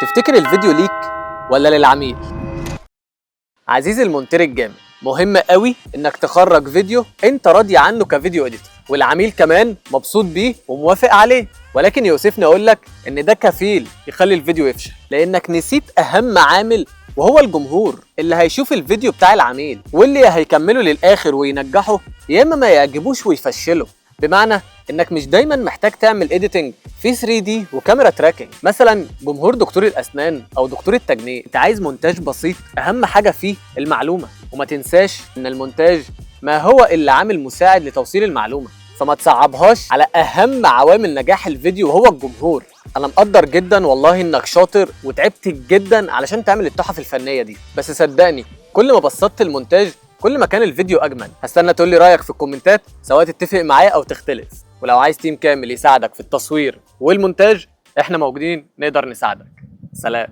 تفتكر الفيديو ليك ولا للعميل؟ عزيزي المونتير الجامد، مهم قوي انك تخرج فيديو انت راضي عنه ك video editor، والعميل كمان مبسوط بيه وموافق عليه. ولكن يؤسفني اقول لك ان ده كفيل يخلي الفيديو يفشل، لانك نسيت اهم عامل وهو الجمهور اللي هيشوف الفيديو بتاع العميل، واللي هيكمله للاخر وينجحه يا اما ما يعجبوش ويفشله. بمعنى انك مش دايما محتاج تعمل editing في 3D و camera tracking. مثلا جمهور دكتور الاسنان او دكتور التجميل، انت عايز مونتاج بسيط اهم حاجة فيه المعلومه. وما تنساش ان المونتاج ما هو الا عامل مساعد لتوصيل المعلومه، فما تصعبهاش على اهم عوامل نجاح الفيديو وهو الجمهور. انا مقدر جدا والله انك شاطر وتعبت جدا علشان تعمل التحف الفنية دي، بس صدقني كل ما بسطت المونتاج كل ما كان الفيديو اجمل. هستنى تقول لي رايك في الكومنتات، سواء تتفق معايا او تختلف. ولو عايز team كامل يساعدك في التصوير والمونتاج، احنا موجودين نقدر نساعدك. سلام.